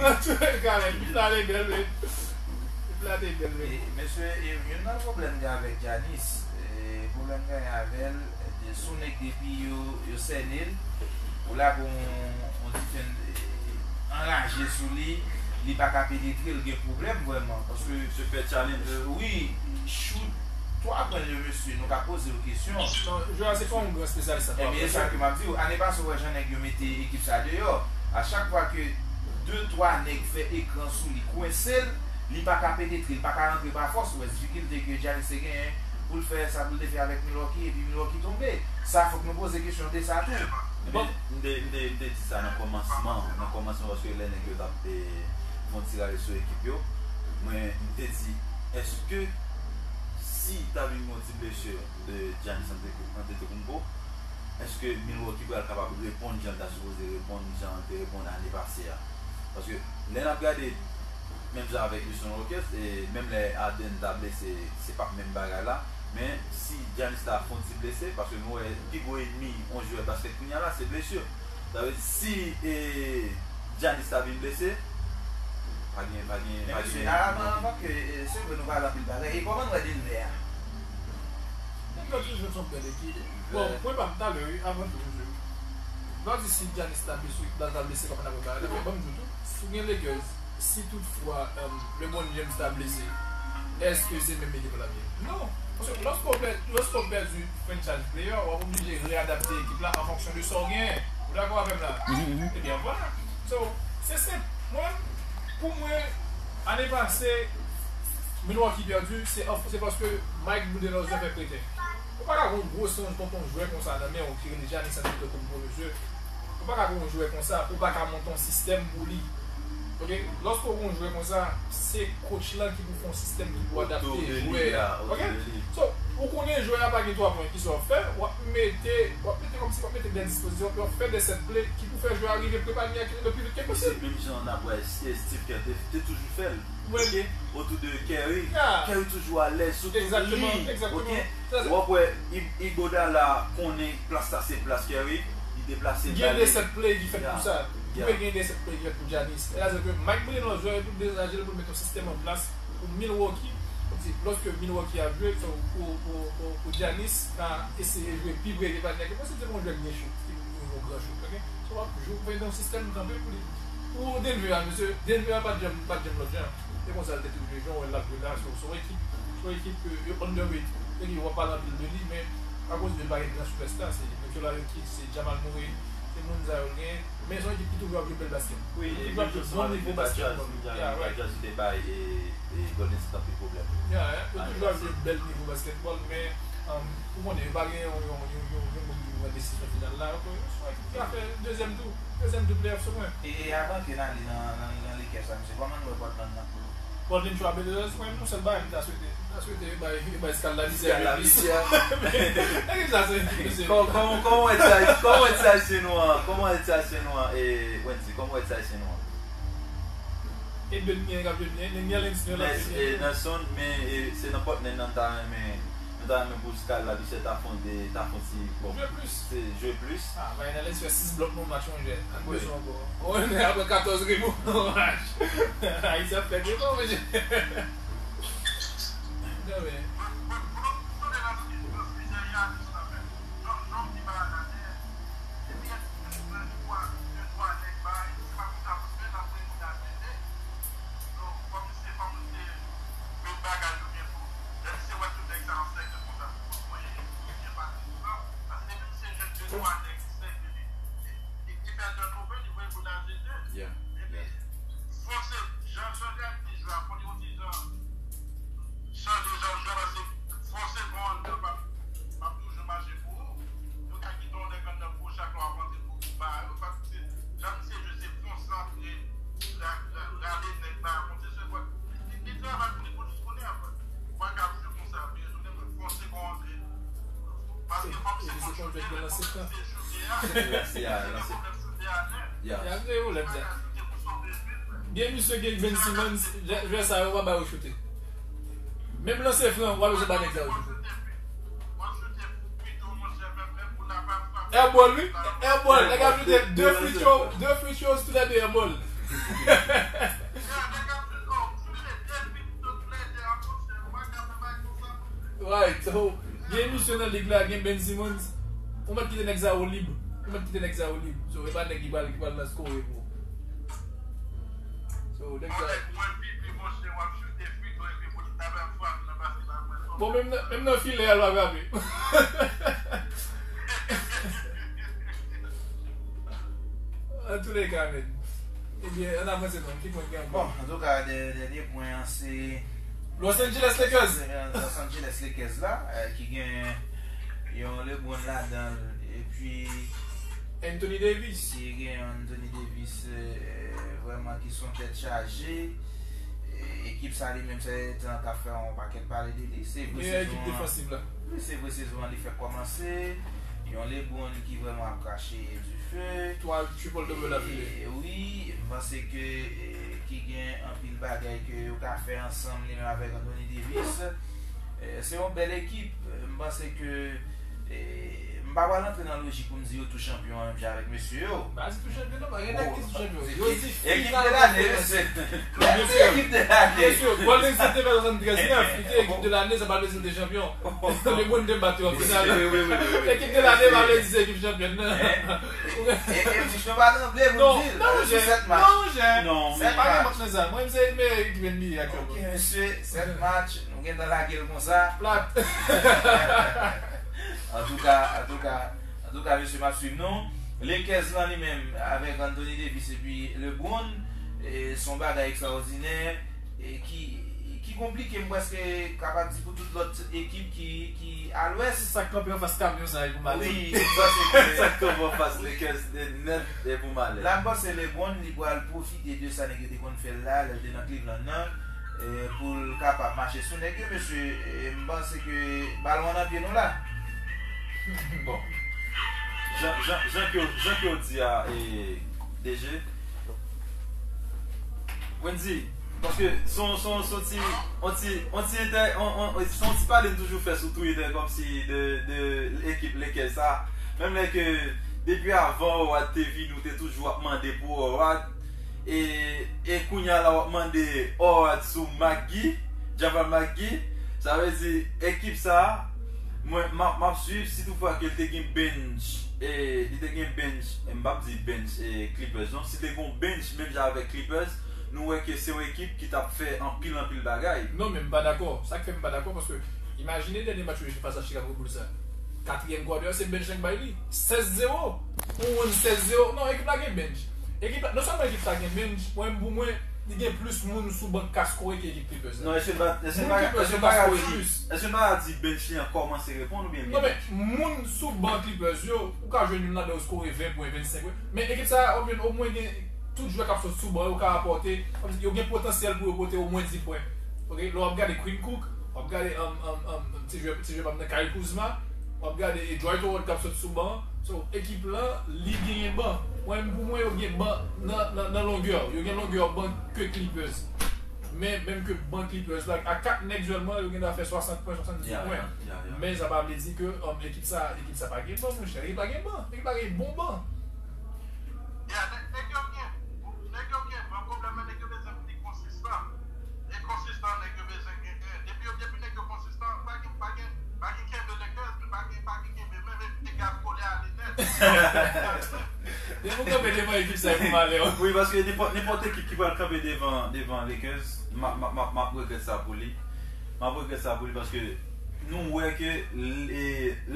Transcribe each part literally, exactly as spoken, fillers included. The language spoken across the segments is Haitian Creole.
Antouka, men, li plane bèl, men. Li plane bèl, men. E, mesye, e, youn nan pwoblèm gen avèk Janis, e, pwoblèm gen avè l, e, sou nèg depi yo, yo sène l, ou lage yon, yon ti fèn, e, anraje sou li, li pa ka penetre, l gen pwoblèm vrèman, paske se fè challenge. E, wi, shoot twa pwen yo, mesye, nou ka poze yo kesyon. Non, Joel se pa yon gran espesyalis nan twa pwen. Ebyen, e sa ke m ap di w. Ane pase, w wè jan nèg yo mete ekip sa deyò. A chak fwa ke de, twa nèg fè ekran sou li, kwense l, li pa ka penetre, li pa ka rantre pa fòs, ou wè difikilte ke Giannis te genyen pou l fè sa pou l te fè avèk Milwaukee, epi Milwaukee tonbe. Sa, fòk nou poze kesyon de sa tou. Bon. M te, m te, m te di sa nan kòmansman, nan kòmansman, paske lè nèg yo t ap, e, fè yon ti rale sou ekip yo, mwen, m te di, èske si ta vin yon ti blesi de Giannis Antetokounmpo, èske Milwaukee pral kapab reponn jan l ta sipoze reponn, jan l te reponn ane pase a? Paske lè n ap gade, menm jan avèk Houston Rockets, e menm lè Harden ta blese, se p ap menm bagay la. Men si Giannis ta fè yon ti blese, paske nou wè pi gwo ènmi yon jwè baskèt kounye a la, se blesi. Sa vle di, si, e, Giannis ta vin blese, pa gen, pa gen, men pa mesye, gen avan, avan ke, e, se vre nou pale anpil bagay. E kòman nou wè Denver a? Denver toujou se yon bèl ekip. Bon, mwen pa m talè, wi, avan tou, mesye. Lè w di si Giannis ta blese, ta, ta blese, kòman n ap wè bagay la? Ban m di w tou, si w gen Lakers, si toutfwa, um, LeBron James ta blese, èske se menm ekip la ap ye? Non. Paske lòske w pè-, lòske w pèdi franchise player, w ap oblije reyadapte ekip la an fonksyon de sa w genyen. Ou dakò avè m la? Mhm, mhm. Ebyen, vwala. So, se senp. Mwen, pou mwen, ane pase, Milwaukee pèdi, se, se paske Mike Budenholzer fè prete. Ou pa ka gen yon gwo sonj kont yon jwè konsa nan men w ki rele Giannis Antetokounmpo, mesye. Ou pa ka gen yon jwè konsa, ou pa ka monte yon sistèm pou li. Ok? Lòske w gen yon jwè konsa, se coach lan ki pou fè yon sistèm ki pou adapte jwè a. Ok? So, ou konnen jwè a pa gen twa pwen, kisa w ap fè? W ap mete, w ap mete kòmsi, w ap mete de dispozisyon, w ap fè de set play ki pou fè jwè a rive pre panye a le pi vit ke posib. Se menm jan n ap wè Steve Kerr te, te toujou fè l. Ok? Otou de Curry. Curry toujou alèz sou tout liy. Ok? W ap wè Ig-, Iguodala konnen plas sa se plas Curry, li deplase l. Gen de set play ki fèt pou sa. Dwe gen de set play ki fèt pou Giannis. Sètadi ke Mike Budenholzer pou dezaje l pou l mete yon sistèm an plas pou Milwaukee. Kòmsi, lòske Milwaukee ap jwe, pou, pou, pou, pou Giannis ka eseye jwe pi pre ke panye a ke posib, se pa yon jwè ki gen shoot, ki gen yon gran shoot, ok? So, w ap jwe, w fè yon sistèm kanpe pou li. Pou Denver a, mesye, Denver a pa t janm, pa t janm lòt jan. Se konsa l te toujou jwe, w wè l ap jwe la, se, se yon ekip, se yon ekip, euh, underrated. Ekip w ap pale anpil de li, men akoz de l pa gen gran sipèsta, se Nikola Jokic, se Jamal Murray, se moun sa yo l genyen. Men se yon ekip ki toujou ap jwe bèl baskèt. Wi, e toujou ap jwe bon nivo baskètbòl. Utah Jazz, Utah Jazz te bay, e, e Golden State anpil pwoblèm. Yeah, yo toujou ap jwe bèl nivo baskètbòl, men, um, ou konnen, yo pa gen yon, yon, yon, yon, yon moun ki pran desizyon final la. Yo, yo, se yon ekip ki ka fè dezyèm tou, dezyèm tou play-off sou mwen. E, e avan ke n ale nan, nan, nan Lakers la, mesye, kòman nou wè Portland nan? Portland Trail Blazers, mwen, yon sèl bagay m ta swete. M ta swete yo bay, yo bay Skal Labissière. Skal Labissière. Ekip sa se ekip mesye. Kò-, kòman, kòman w wè ti Ayisyen, kòman w wè ti Ayisyen nou an, kòman w wè ti Ayisyen nou an, e, Wendy, kòman w wè ti Ayisyen nou an? E byen, byen, k ap jwe byen. Nèg Nelson, yo l ap jwe byen. Nelson, men, e, se nan Portland nan m ta renmen, m ta renmen pou Skal Labissière ta fè yon de, ta fè yon ti, bon, jwe plis. Se jwe plis. Ah, Marinales fè sis blòk nan match, monchè. An bezwen ankò. Wi. Apre katòz rebon nan match. Ayiti ap fè deba, monchè. Non, men. Yeah, yeah. Chanje jan w jwe, paske fòseman, m ap, m ap toujou mache pou ou. Yo ka kite yon nèg anndan pou ou, chak lè w ap rantre pou ou, ba yo, paske jan misye jwe, se konsantre, ra-, ra-, rale nèg, ba yo, monte se vòt. Li, li travay pou li, pou li tounen apre. Ou pa ka ap jwe konsa, pi retounen, mwen, fòse pou w rantre. Paske kòm se konn choute, men kòm se choute a, se gen pwoblèm choute a nèt. Yeah. Ou pa ka choute pou sove jwèt, frè. Byen misye gen Ben Simmons, jwè, jwè sa yo pa ba yo choute. Menm lanse fran, w ap bezwen ba nèg sa yo choute. Airball, wi. Airball. Nèg ap shoote de free throw, de free throws, tou lè de airball. Right, so, gen misye nan lig la, gen Ben Simmons. Ou mèt kite nèg sa yo lib. Ou mèt kite nèg sa yo lib. So, e pa nèg ki pral, ki pral nan score pou ou. So, nèg sa. Bon, menm nan, menm nan filè a, l pa frape. Antouleka, men. Ebyen, ann avanse non, ki pwen ki gen ankò? Bon, antouka, dè- dènye pwen an se Los Angeles Lakers. Los Angeles Lakers la, eh, ki gen yon LeBron ladan l, epi Anthony Davis. Ki gen Anthony Davis, eh, vrèman ki se yon tèt chaje. Eh, ekip sa li menm, se tan k ap fè yon pakèt pale de li. Se vre, meyè ekip sezon an defansiv la. Wi, se vre, sezon an li fèk kòmanse. Yon LeBron ki vrèman ap krache dife. Twa triple double afile. E, wi, m panse ke, e, ki gen anpil bagay ke yo ka fè ansanm li menm avèk Anthony Davis. E, se yon bèl ekip. M panse ke, e, m pa pral antre nan lojik pou m di yo tou chanpyon an menm jan avèk mesye yo. Ba, se tou chanpyon, non, pa gen nèg ki tou chanpyon. Yo di ekip de lane, mesye. Ekip de lane. Mesye, Golden State te fè swasanntrèz nèf, li te ekip de lane, sa pa vle di l te chanpyon. LeBron te bat yo an final. Wi, wi, wi, wi, wi. Ekip de lane pa vle di se ekip chanpyòn nan. E, e, e, Dichon pa tranble pou l di l. Non, non, monchè. Sèt match. Non, monchè. Non. Sèt match. Pa gen match nan sa. Mwen, se meyè ekip N B A aktyèlman. Ok, mesye, sèt match. Nou gentan lage l konsa. Plat. Antouka, antouka, antouka, mesye, m ap swiv nou. Lakers lan li menm, avèk Anthony Davis epi LeBron, e, se yon bagay ekstraòdinè, e, ki, ki konplike, m prèske kapab di, pou tout lòt ekip ki, ki a Lwès. Sa k kanpe anfas kamyon sa a, pou m ale. Wi, m panse ke sa k kanpe anfas Lakers, e, nèt, e, pou m ale. La, m panse LeBron, li pral pwofite de sa nèg yo te konn fè l la, lè l te nan Cleveland nan, e, pou l kapab mache sou nèg yo, mesye. E, m panse ke balon an nan pye nou la. Bon. Jan, jan, jan ke, jan ke w di a, e, D J, Wendy, paske se yon, se yon, se yon ti, yon ti, yon ti entè-, yon, yon, se yon ti pale n toujou fè sou Twitter, kòmsi de, de ekip Lakers sa. Menm lè ke depi avan Howard te vini, ou te toujou ap mande pou Howard. E, e kounye a la, w ap mande Howard sou McGee, Jamal McGee. Sa vle di, ekip sa a, mwen, m ap, m ap swiv, si toutfwa ke l te gen bench, e, li te gen bench, e, m p ap di bench, e, Clippers, non. Si te gen yon bench, menm jan avèk Clippers, nou wè ke se yon ekip ki t ap fè anpil, anpil bagay. Non, men m pa dakò. Sa k fè m pa dakò, paske imajine dènye match yo jwe fas a Chicago Bulls la. Katriyèm kwatè a, se bench lan k bay li. Sèz zewo. Ou win sèz zewo. Non, ekip la gen bench. Ekip la, non sèlman ekip sa gen bench, mwen, pou mwen, li gen plis moun sou ban k ka skore ke ekip Clippers la. Non, èske n pa, èske n pa, èske n pa ka di, èske n pa ka di bench li an kòmanse reponn oubyen li gen bench? Non, men moun sou ban Clippers yo, ou ka jwenn youn ladan yo skore ven pwen, vennsenk pwen. Men ekip sa a, omwen, omwen gen tout jwè k ap sot sou ban yo ka apòte, kòmsi yo gen potansyèl pou yo pote omwen dis pwen. Ok, lè w ap gade Quinn Cook, w ap gade, um, um, um, ti jwè, ti jwè pa m nan, Kyle Kuzma, w ap gade, e, Dwight Howard k ap sot sou ban. So, ekip lan, li genyen ban. Mwen, pou mwen, yo gen ban nan, nan, nan longè. Yo gen longè ban ke Clippers. Men, menm ke ban Clippers la, a kat nèg sèlman, yo gen dwa fè swasant pwen, swasanndis pwen. Men sa pa vle di ke, um, ekip sa, ekip sa pa gen ban, monchè. Ekip la gen ban. Ekip la gen bon ban. Ya, nèg, nèg yo gen, nèg yo gen, men pwoblèm nan, nèg yo bezwen pli konsistan. E konsistan, nèg yo bezwen gen, gen. Depi yo, depi nèg yo konsistan, pa gen, pa gen, pa gen kenbe Lakers, men pa gen, pa gen kenbe menm, epi te gaz kole ale nèt. Depi w kanpe devan ekip sa, e pou malè w. Wi, paske nenpòt, nenpòt ekip ki pral kanpe devan, devan Lakers, m ap, m ap, m ap, m ap regrèt sa pou li. M ap regrèt sa pou li paske nou wè ke, e,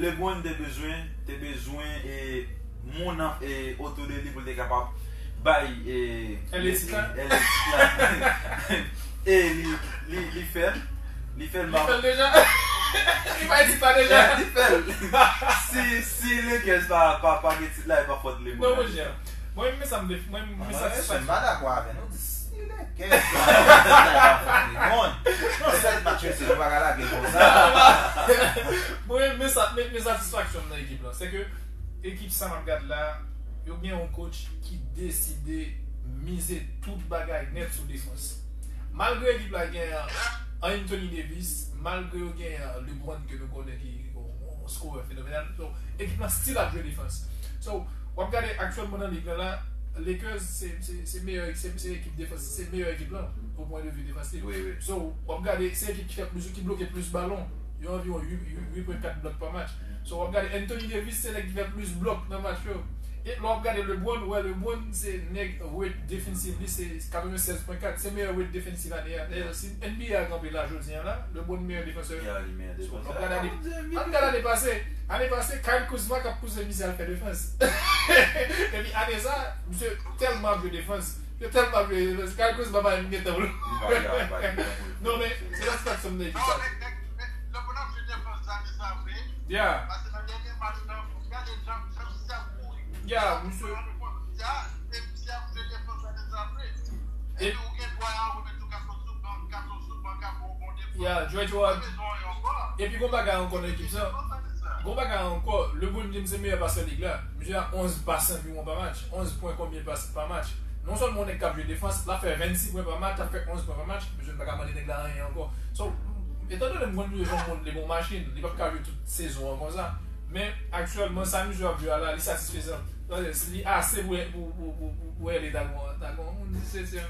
LeBron te bezwen, te bezwen, e, moun nan, e, otou de li pou l te kapab bay, e, L A tit la. L A tit la. E li, li, li fè l. Li fè l. Li fè l deja. Li bay tit la deja. Li fè l. Si, si Lakers pa, pa, pa gen tit la, e pa fòt LeBron. Non, monchè. Mwen, men sa m def-, mwen, men satisfaksyon. Mwen pa dakò avè nou. Di si Lakers pa, pa fòt LeBron. Non, sèt match yo, se nou pa ka lage l konsa. Mwen, men sa, men, men satisfaksyon m nan ekip la. Se ke ekip sa m ap gad la, yo gen yon coach ki deside mize tout bagay nèt sou defans. Malgre ekip la gen Anthony Davis, malgre yo gen LeBron ke nou konnen ki scorè fenomenal. So, ekip lan still ap jwe defans. So, w ap gade aktyèlman nan lig lan la, Lakers se, se, se meyè, se, se ekip defans, se meyè ekip lan, o pwen de vi defansif. Wi, wi. So, w ap gade, se ekip ki fè plis, ki bloke plis balon. Yo anviwon uit pwen kat blòk pa match. So, w ap gade Anthony Davis, se nèg ki fè plis blòk nan match yo. E lè w ap gade LeBron, wè, LeBron se nèg rate defensive li se katrevensèz pwen kat, se meyè rate defensive ane a. Dayè, si N B A a kanpe la jodi a la, LeBron meyè defansè. Ya, li meyè So, defansè. w ap gade ane, w ap gade ane pase, ane pase, Kyle Kuzma k ap pouse misye al fè defans. Epi ane sa, misye tèlman ap jwe defans. Misye tèlman ap jwe defans. Kyle Kuzma pa menm gen tan pou l. Li pa, li pa, li pa gen tan pou l. Non, men se satisfaksyon m nan ekip sa. Non, men, men, men, LeBron ap jwe defans ane sa vre. Yeah, Paske nan dènye match lan, gade jan, jan misye ap kouri. yeah, misye. Misye ap jwe defans ane sa vre. E- Epi ou gen dwa a ou met tou ka sot sou ban, ka sot sou ban, ka fè yon bon defans. Yeah, Dwight Howard. Ou bezwen yon ankò. Epi gon bagay ankò nan ekip sa. Defans ane sa. Gon bagay ankò, LeBron James se meyè pasè lig la. Misye a onz pas anviwon pa match, onz pwen konbyen pas pa match. Non sèlman yon nèg k ap jwe defans, l ap fè vennsis pwen pa match, l ap fè onz pwen pa match, misye n pa ka mande nèg la anyen ankò. So, etandone m konn misye se yon moun, li bon machin, li p ap ka jwe tout sezon an konsa. Men, aktyèlman, sa misye ap jwe a la, li satisfezan. Li ase pou, pou, pou, pou, pou, pou L A ta gon, ta gon moun di se sèm.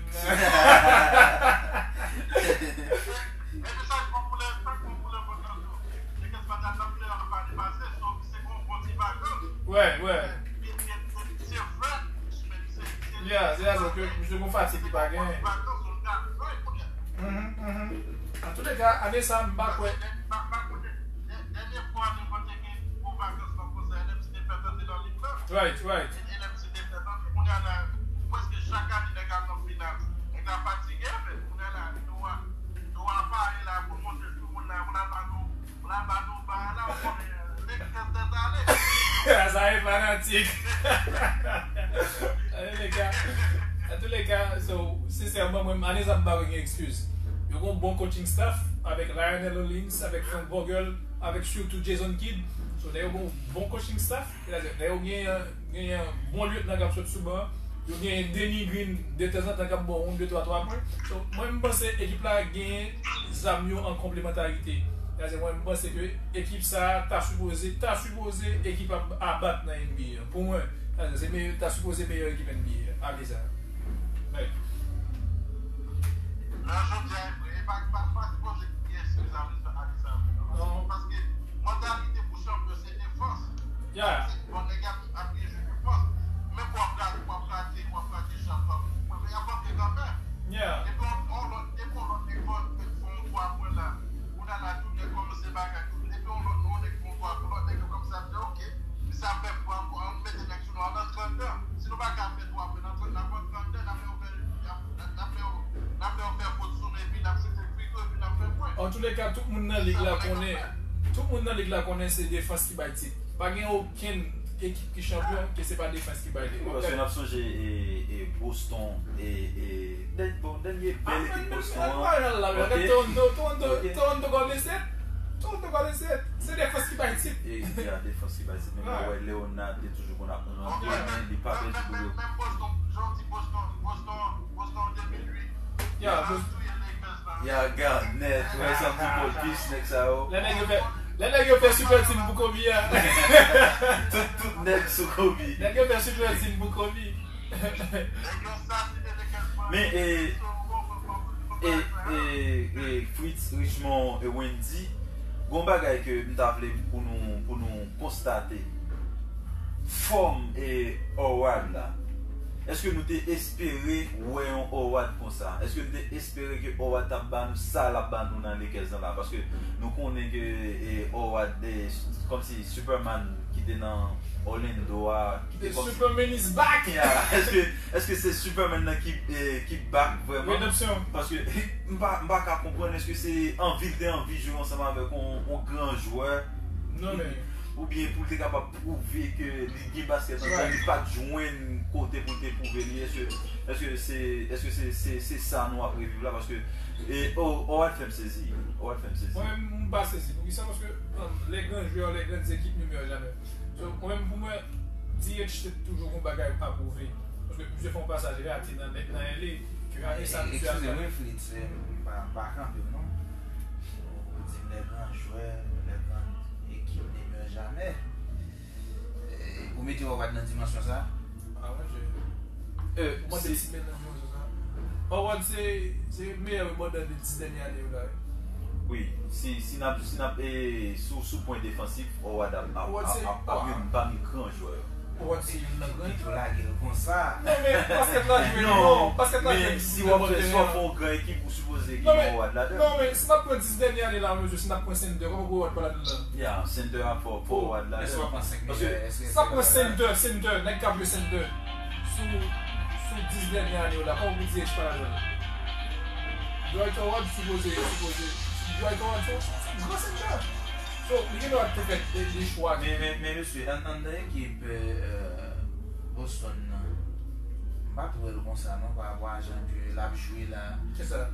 Epi sa k bon pou lè, sa k bon pou lè bon nan tou. Lakers pa t ap nan play off ane pase, so se yon bon ti vakans. Wè, wè. Li, li, li, se frè, men se, se, Yeah, se rezon ke misye gon fatig li pa genyen. Vakans, yon gad frè kounye a. Mhm, mhm. An tou le ka, ane sa, m pa kwè. Pa, pa kote, dè-, dènye fwa nou te gen gwo vakans nan konsa, N F C te fè tande nan lig la. Right, right. N F C te fè tande. Kounye a la, prèske chak ane nèg ap nan final. Nèg la fatige, men kounye a la, nou a, nou a pare la pou montre tout moun la, pou l al ba nou, pou l al ba nou ba la, ou konnen, nèg tèt tèt ale. Sa e fanatik. An tou le ka, an tou le ka, so, sensèman, mwen, ane sa, m pa gen ekskiz. Yo gon bon coaching staff avèk Lionel Hollins, avèk Frank Vogel, avèk sitou Jason Kidd. So, nèg yo gon bon coaching staff. Sètadi, lè yo gen, gen yon bon lyetnan k ap sot sou ban, yo gen Danny Green detanzantan k ap ba w yon, de, twa, twa pwen. So, mwen, m panse ekip la gen zam yo an konplemantarite. Sètadi, mwen, m panse ke ekip sa a ta sipoze, ta sipoze ekip a, a bat nan N B A. Pou mwen, sètadi, se meyè, ta sipoze meyè ekip N B A ane sa. Right. Nan jodi a, e vre, e pa, pa, pa sipoze gen eskiz ane sa, ane sa. Non. Paske mantalite pou chanpyon, se defans. Yeah. Bon, nèg ap, ap byen jwe defans. Men pou w ap rate, w ap rate, w ap rate chak fwa. Mwen, men y ap antre kanmenm. Yeah. Depi yon, yon lòt, depi yon lòt nèg fè, fè yon twa pwen la. Kounye a la, tout nèg kòmanse bagay. Depi yon lòt, yon nèg fè yon twa pwen, lòt nèg yo kòmanse ap di, "Ok, misye ap fè pwen, ann mete nèg sou nou, ann antre anndan." Si nou pa ka fè twa pwen, n ap, n ap antre anndan, n ap fè yo fè, n ap, n ap fè yo, n ap fè yo fè fot sou nou, epi n ap sete frito, epi n ap fè pwen. An tou le ka, tout moun nan lig la konnen, tout moun nan lig la konnen se defans ki bay tit. Pa gen okenn ekip ki chanpyon ke se pa defans ki bay li. Wi, paske n ap sonje e, e Boston, e, e, dè-, bon, dènye bèl ekip Boston an. Toronto, Toronto, Ok. Toronto, Toronto, Ok. Toronto Golden State. Toronto Golden State. Se defans ki bay tit. E, ya, defans ki bay tit. Men Right. mwen wè Leonard te toujou konn ap rantre, men li pa pèdi boul yo. Menm Boston, jan w di Boston, Boston, Boston de mil uit. Ya, Li pa Bos- touye Lakers la. Ya, Garnett, wè, Sandy Paul Pierce, nèg sa yo. Lè nèg yo fè, lè nèg yo fè super team pou Kobe a. Tout, tout nèg sou Kobe. Nèg yo fè super team pou Kobe. Nèg yo asasinen Lakers la. Men, e, e, e, e, Fritz, Richmond e Wendy, gon bagay ke m ta vle pou nou, pou nou konstate. Fòm e Howard la. Èske nou te espere wè yon Howard konsa? Èske nou te espere ke Howard t ap ba nou sa l ap ba nou nan Lakers lan la? Paske nou konnen ke, e, Howard, e, kòmsi Superman ki te nan Orlando a, ki te The kòmsi Superman is back! Yeah. Èske, èske se Superman nan ki, e, ki back vrèman? Redanpsyon. Paske m pa, m pa ka konprann, èske se anvi l te anvi jwe ansanm avèk yon, yon gran jwè? Non, men. Oubyen pou l te kapab pwouve ke li gen baskèt andan, li pa t jwenn kote pou l te pwouve li? Èske, èske se, èske se, se, se sa nou ap reviv la? Paske, e, oh, Howard fè m sezi. Howard fè m sezi. Mwen menm, m pa sezi. Poukisa? Paske, um, les grands joueurs, les grandes équipes ne meurent jamais. So, mwen menm, pou mwen, D H te toujou gon bagay a pwouve. Paske misye fè yon pasaj rate nan, nan L A, ke apre sa, misye al Excusez-moi, Fritz, eh, m pa, m pa kanpe w non. Ou di m les grands joueurs, les grandes équipes ne meurent Jamè. Eh, ou mete Howard nan dimansyon sa? Ah, mwen, je. Euh, Ou mande si- si men nan dimansyon sa. Howard se, se meyè rebondè de dis dènye ane yo la, wi. Wi, si, si n ap, si n ap, eh, sou, sou pwen defansif, Howard ap, ap, Howard ap, se ap, ap youn pami gran jwè yo. Howard se youn nan gran jwè. Pito lage l konsa. Non, men baskèt la jwe, non, baskèt la jwe. Si w ap fè, si w ap fè yon gran ekip, ou sipoze gen Howard ladan. Non, men si n ap pran dis dènye ane la, mesye, si n ap pran center, kòman pou Howard pa ladan l? Yeah, center a fò, fò Howard ladan. Èske w ap pran senk meyè? Èske si n ap pran center, center, nèg k ap jwe center sou, sou dis dènye ane yo la, kòman pou D H pa ladan l? Dwight Howard sipoze, sipoze, Dwight Howard se, se, se gran center. So, li gen dwa te fè de, de chwa. Men, men, men, mesye, an, anndan ekip, euh, Boston nan, m pa t wè l konsa, non, pa rapò a jan ke l ap jwe la. Kisa?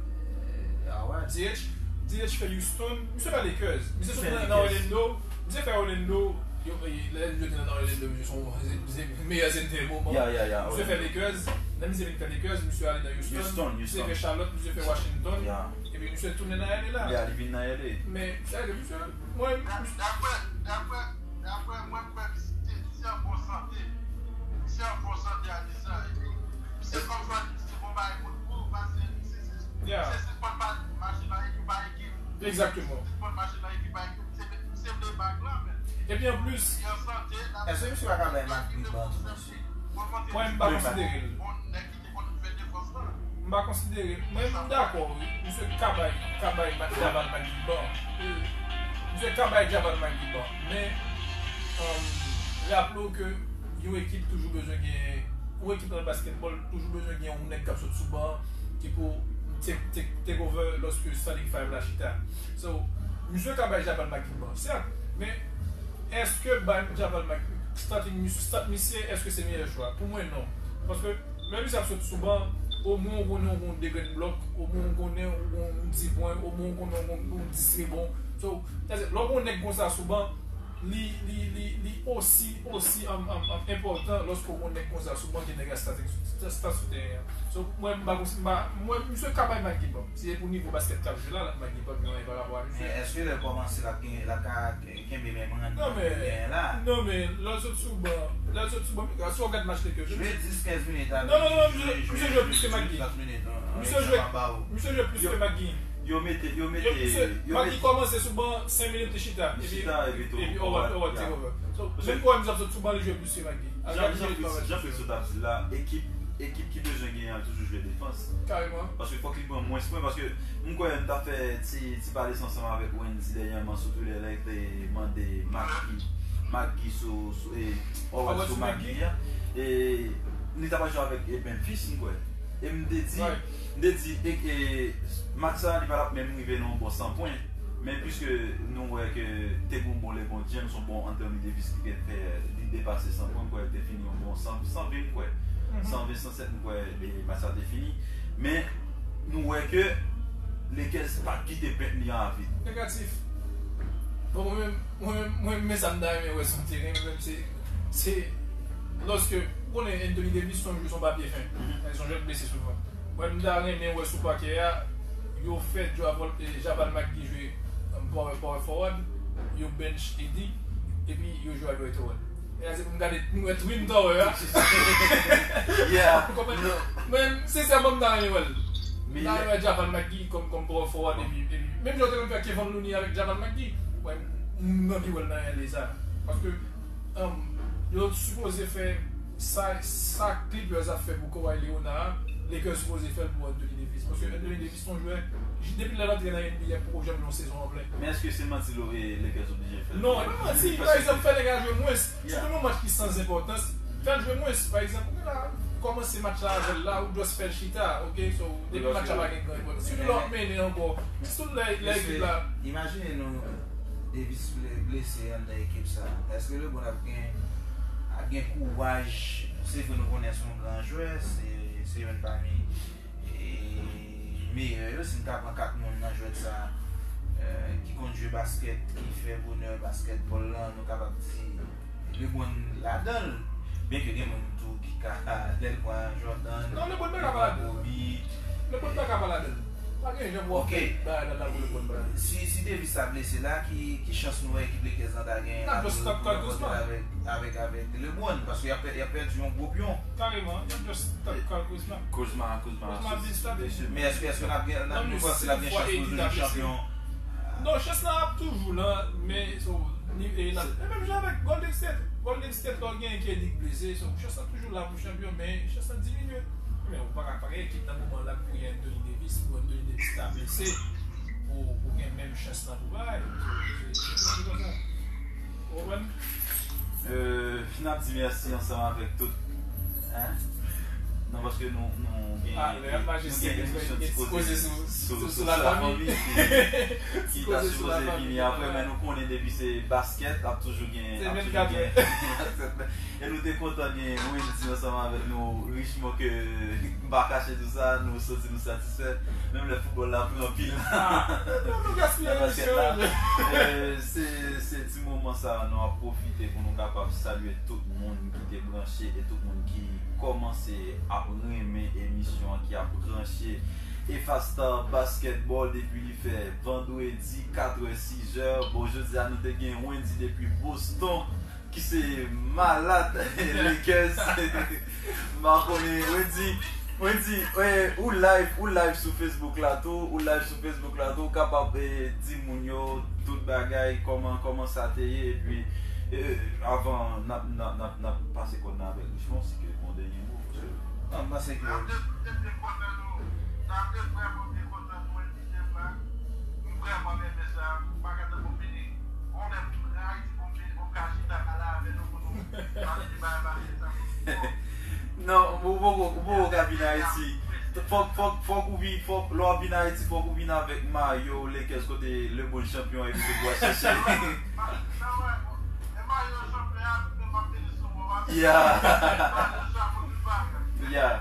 Euh, Howard. D H, D H fè Houston, misye fè Lakers. Misye sot nan, nan Orlando, misye fè Orlando, yo, e, lè misye te nan Orlando, misye se yon, se, se meyè center moman. Yeah, yeah, yeah, Orlando. Misye fè Lakers, lè misye vin fè Lakers, misye ale nan Houston. Houston, Houston. Misye fè Charlotte, misye fè Washington. Yeah. Epi misye tounen nan L A la. Yeah, li vin nan L A. Men, sa vle di, misye, mwen, Dap-, daprè, daprè, daprè mwen, m kwè misye, misye an bon sante. Misye an bon sante a di sa. Epi, misye kòm jwè, misye bon bagay kout pou, paske misye, misye, yeah, misye sispann pa mache nan ekip pa ekip. Egzakteman. Misye sispann mache nan ekip pa ekip. Misye, misye vle bag la, men. Epi anplis, li an sante, l ap Èske misye pa ka bay Mark Cuban tou, mesye? Mwen, m pa konsidere l. Bon nèg ki te konn fè defans lan. M pa konsidere. Mwen, m dakò, wi. Misye ka bay, ka bay Jamal McGee ban. Misye ka bay Jamal McGee ban. Men, um, raple w ke yon ekip toujou bezwen gen, yon ekip nan basketball toujou bezwen gen yon nèg k ap sot sou ban ki pou take, take, take over lòske starting five la chita. So, misye ka bay Jamal McGee ban, sèt, men èske bay Jamal McGee, starting misye, start misye, èske se meyè chwa? Pou mwen, non. Paske lè misye ap sot sou ban, omwen ou konnen ou gon de grenn blòk, omwen ou konnen ou gon yon ti pwen, omwen ou konnen ou gon, gon dis rebon. So, sètadi, lè w gon nèg konsa sou ban, li, li, li, li osi, osi, um, um, um, enpòtan lòske w gon nèg konsa sou ban ke nèg la start, start sou teren an. So, mwen, m pa konsi-, m pa, mwen, misye ka bay McGee ban. Si se pou nivo baskèt k ap jwe la, l ap McGee ban, men pa rapò a misye. Men èske lè l kòmanse, l ap gen, l ap ka kenbe menm randman ke l genyen la? Non, men lè l sot sou ban, lè l sot sou ban, si w gad match Lakers, jwe dis, kenz minit avèk li. Non, non, non, misye, misye jwe plis ke McGee. Misye jwe, misye jwe plis ke McGee. Yo mete, yo mete, yo mete. McGee kòmanse sou ban, senk minit li chita. Li chita, epi Howard, Howard take over. So, menm Howard ap sot sou ban, li jwe plis ke McGee. Jan, jan Fritz, jan Fritz sot ap di la, ekip, ekip ki bezwen genyen an toujou jwe defans. Kareman. Paske fòk li pran mwens pwen, paske m kwè m ta fè ti, ti pale sa ansanm avèk Wendy dènyèman sou Twitter lè li te mande McGee, McGee sou, sou, e, Howard sou McGee a. E li ta pral jwe avèk, e, Memphis, m kwè. E m te di, m te di, e, e, match sa, li pa t ap menm rive nan yon bon san pwen. Men piske nou wè ke te gen yon bon LeBron James, yon bon Anthony Davis ki te fè li depase san pwen, m kwè li te fini yon bon san, san ven, m kwè. San ven, san sèt, m kwè, e, match sa te fini. Men nou wè ke Lakers pa t kite pent li an vid. Negatif. Bon, mwen menm, mwen menm, mwen menm, men sa m ta renmen wè sou teren, mwen menm, se, se lòske, ou konnen Anthony Davis, se yon jwè, se yon papye fen. Se yon jwè k blese souvan. Mwen, m ta renmen wè sou pakè a, yo fè Javon, e, Jamal McGee jwe, um, power, power forward, yo bench A D, epi yo jwe ak Dwight Howard. E a se pou m gade, pou m wè Twin Tower a. Yeah. Ou konprann? Men, sensèman, m ta renmen wè l. M ta renmen wè Jamal McGee kòm, kòm power forward, epi, epi, menm jan yo te konn fè Kevon Looney avèk Jamal McGee, mwen, m anvi wè l nan L A sa. Paske, um, yo sipoze fè sa, sa Clippers ap fè pou Kawhi Leonard a, Lakers sipoze fè l pou Anthony Davis. Paske Anthony Davis se yon jwè, depi lè l antre nan N B A, poko janm jwe yon sezon anplen. Men èske se manti Lakers oblije fè l? Non, e pa manti. Pa egzanp, fè nèg la jwe mwens. Sitou nan match ki san enpòtans, fè l jwe mwens. Pa egzanp, ou gen la, kòmanse match la avè l la, ou just fè l chita, oke? So, depi match la pa gen gran enpòtans. Sitou lè w ap mennen ankò. Sitou lè, lè ekip la. Imajine nou, Davis ble-, blese anndan ekip sa. Èske LeBron ap gen, ap gen kouraj? Se vre nou konnen se yon gran jwè, se, se youn pami, e, meyè yo. Si n ka pran kat moun nan jwèt sa, e, ki konn jwe baskèt, ki fè bonè baskètbòl lan, nou kapab di LeBron ladan l. Byenke gen moun tou ki ka, lè l pran Jordan, non, LeBron pa ka pa ladan l. Kobe. LeBron pa ka pa ladan l. Pa gen jan pou w ap fè bagay la pou LeBron pa la. Si, si Davis ta blese la, ki, ki chans nou wè ekip Lakers lan ta gen la pou rankontre avèk, avèk, avèk LeBron? Paske y ap pè-, y ap pèdi yon gwo pyon. Kareman, y ap just stop Kyle Kuzma. Kuzma, Kuzma, Kuzma blese la. Men èske, èske n ap gen, n ap, nou panse n ap gen chans pou nou vin chanpyon? Non, chans lan ap toujou la, men so, ni, e, n ap, e menm jan avèk Golden State. Golden State, lè w gen K D k blese, so, chans lan toujou la pou chanpyon, men chans lan diminye. Men ou pa ka, pa gen ekip nan moman la pou gen Anthony Davis, pou Anthony Davis ta blese, pou, pou gen menm chans lan pou bay. Se, se, se konsa. Ou konprann? Euh, n ap di mèsi ansanm avèk tout. Hein? Non, paske nou, nou gen, nou gen emisyon Ti Koze sou, sou, sou, sou la fanmi ki, ki ta sipoze vini apre, men nou konnen depi se baskèt, ap toujou gen, ap toujou gen baskèt. E nou te kontan gen Wendy ansanm avèk nou, Richemond, ke m pa kache di w sa, nou santi nou satisfè. Menm lè foutbòl la pran anpil nan baskèt la. Euh, se, se ti moman sa a, nou ap pwofite pou nou kapab salye tout moun ki te branche e tout moun ki kòmanse ap renmen emisyon an, ki ap branche Efa Star Basketball depi li fè vandredi, katrè, sizè. Bon, jodi a nou te gen Wendy depi Boston, ki se malad Lakers. M pa konnen, Wendy, Wendy, eh, ou live, ou live sou Facebook la tou, ou live sou Facebook la tou, ou kapab, eh, di moun yo tout bagay, kòman, kòman sa te ye, epi, eh, avan n ap, n ap, n ap, n ap pase kòd nan avèk Richemond, si ke gon dènye mo, paske... Non, m panse ke... N ap de, de, de kontan nou, n ap de vrèman byen kontan nou envite m la. M vrèman renmen sa, m pa ka tankou m vini. On lè m Ayiti pou m vini, pou m ka chita la avè nou, pou nou pale de bagay, pale de sa. Non, ou poko, ou poko ka vin Ayiti. Fòk, fòk, fòk ou vin, fòk, lè w ap vin Ayiti, fòk ou vin avèk mayo Lakers kote LeBron chanpyon epi tout bwa chèche. Yeah. Yeah.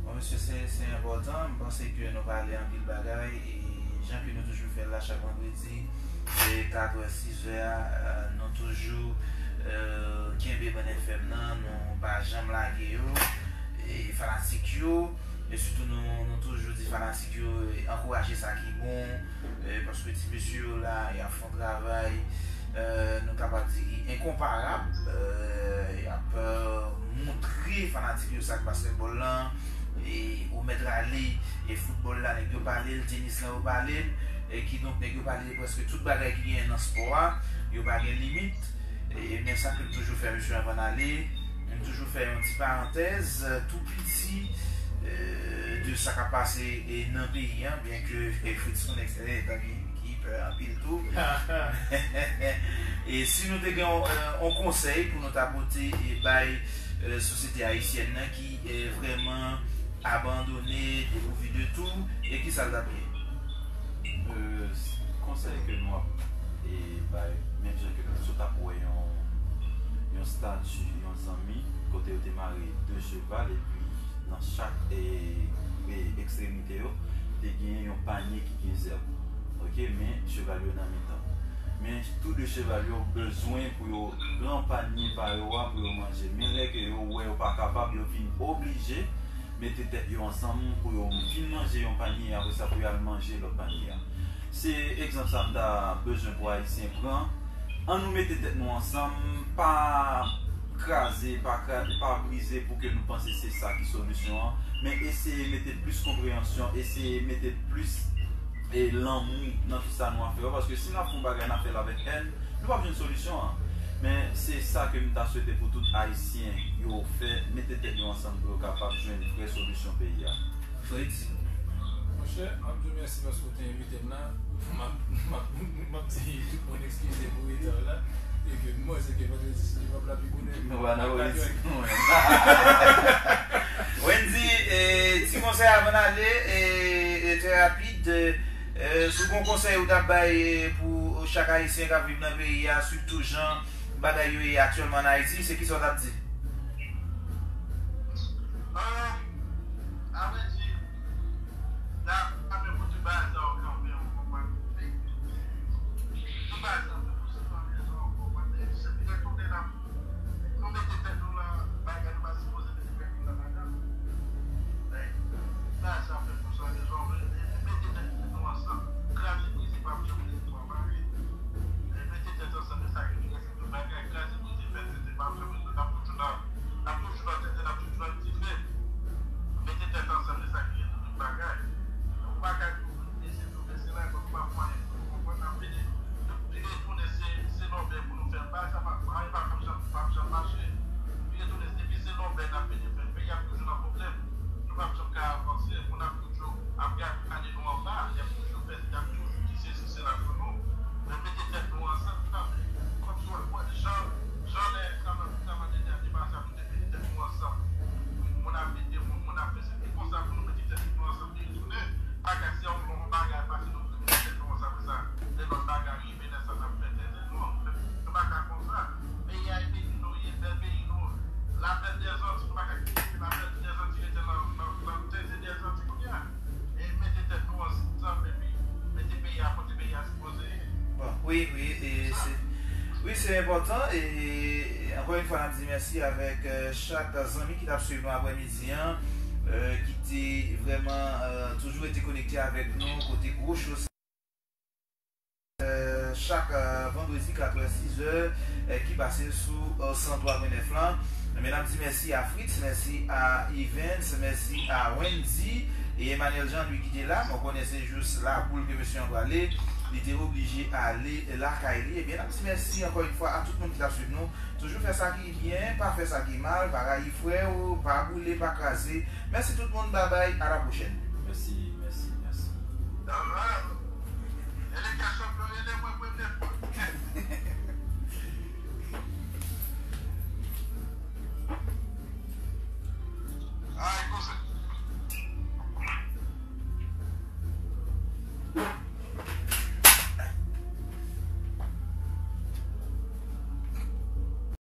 Bon, mesye, se, se enpòtan. M panse ke nou pale anpil bagay, e jan ke nou toujou fè l la chak vandredi, e katrè, sizè a, euh, nou toujou, euh, kenbe Bann F M nan, nou pa janm lage yo, e fanatik yo, e sitou nou, nou toujou di fanatik yo, e ankouraje sa ki bon, euh, paske ti mesye yo la, y ap fè yon travay, euh, nou kapab di ki enkonparab, euh, y ap, euh, montre fanatik yo sa k basketball lan, e ou mèt ale, e foutbòl la, nèg yo pale l, tenis lan, yo pale l, e kidonk, nèg yo pale de prèske tout bagay ki genyen nan spò a, yo pa gen limit, e, men sa ke m toujou fè, mesye, avan n ale, m toujou fè yon ti parantèz, euh, tou piti, euh, de sa k ap pase, e, nan peyi a, byen ke, e, Fritz Connex, e, tankou ki pè anpil tou. E si nou te gen yon, euh, yon konsèy pou nou ta pote e bay, euh, sosyete ayisyèn nan ki, euh, vrèman abandone, depourvu de tout, e kisa l t ap ye? Euh, konsèy ke nou ap, e, bay, menm jan ke nou sot ap wè yon, yon stati yon zanmi, kote yo te mare de cheval, epi nan chak, e, e, ekstremite yo, te gen yon panye ki gen zèb. Ok, men cheval yo nan mitan. Men tou de cheval yo bezwen pou yo pran panye pa yo a pou yo manje. Men lè ke yo wè yo pa kapab, yo vin oblije mete tèt yo ansanm pou yo fin manje yon panye, apre sa pou yo al manje lòt panye a. Se egzanp sa m ta bezwen pou Ayisyen pran. Ann nou mete tèt nou ansanm, pa kraze, pa kra-, pa brize pou ke nou panse se sa ki solisyon an, men eseye mete plis konpreyansyon, eseye mete plis, e, lanmou nan tout sa nou ap fè yo, paske si n ap fè yon bagay, n ap fè l avèk èn, nou p ap jwenn solisyon an. Men se sa ke m ta swete pou tout Ayisyen yo fè, mete tèt yo ansanm pou yo kapab jwenn vrè solisyon peyi a. Fritz. Monchè, m ap di w mèsi paske w te envite m la. M ap, m ap, m ap di tout moun eskize pou reta w la. E ke m panse ke vandredi, si Bondye vle, m ap la pi bonè. Nou pa nan politik, nou menm. Wendy, e, ti konsèy avan n ale, e, e, trè rapid, e, si w gen yon konsèy ou t ap bay, e, pou chak Ayisyen k ap viv nan peyi a, sitou jan bagay yo ye aktyèlman ann Ayiti, se kisa w t ap di? Ah, avrèdi, la, apre pou tout bagay sa yo kanpe, ou konprann? Tout bagay sa yo fè pou sispann rezon, ou konprann? E se pou retounen nan, nou mete tèt nou nan bagay nou pa sipoze mete tèt nou nan ladan. Bagay sa yo fè pou sispann rezon. Wi, wi, e se wi, se enpòtan. E ankò yon fwa, n ap di mèsi avèk euh, chak zanmi ki t ap swiv nou aprèmidi an, euh, ki te vrèman euh, toujou rete konekte avèk nou kote gwo cho euh, chak euh, vandredi katrè sizè euh, ki pase sou euh, san twa pwen nèf lan. Men n ap di mèsi a Fritz, mèsi a Evans, mèsi a Wendy e Emmanuel Jean Louis ki te la. Mwen konnen se jous lapoul ke mesye an prale. Li te oblije ale lakay li. Ebyen, n ap di mèsi ankò yon fwa a tout moun ki t ap swiv nou. Toujou fè sa ki byen, pa fè sa ki mal, pa rayi frè ou, pa boule, pa kraze. Mèsi tout moun, babay, a la pwochèn. Mèsi, mèsi, mèsi. Alright. Rele kè chanpyon, rele mwen premye fwa.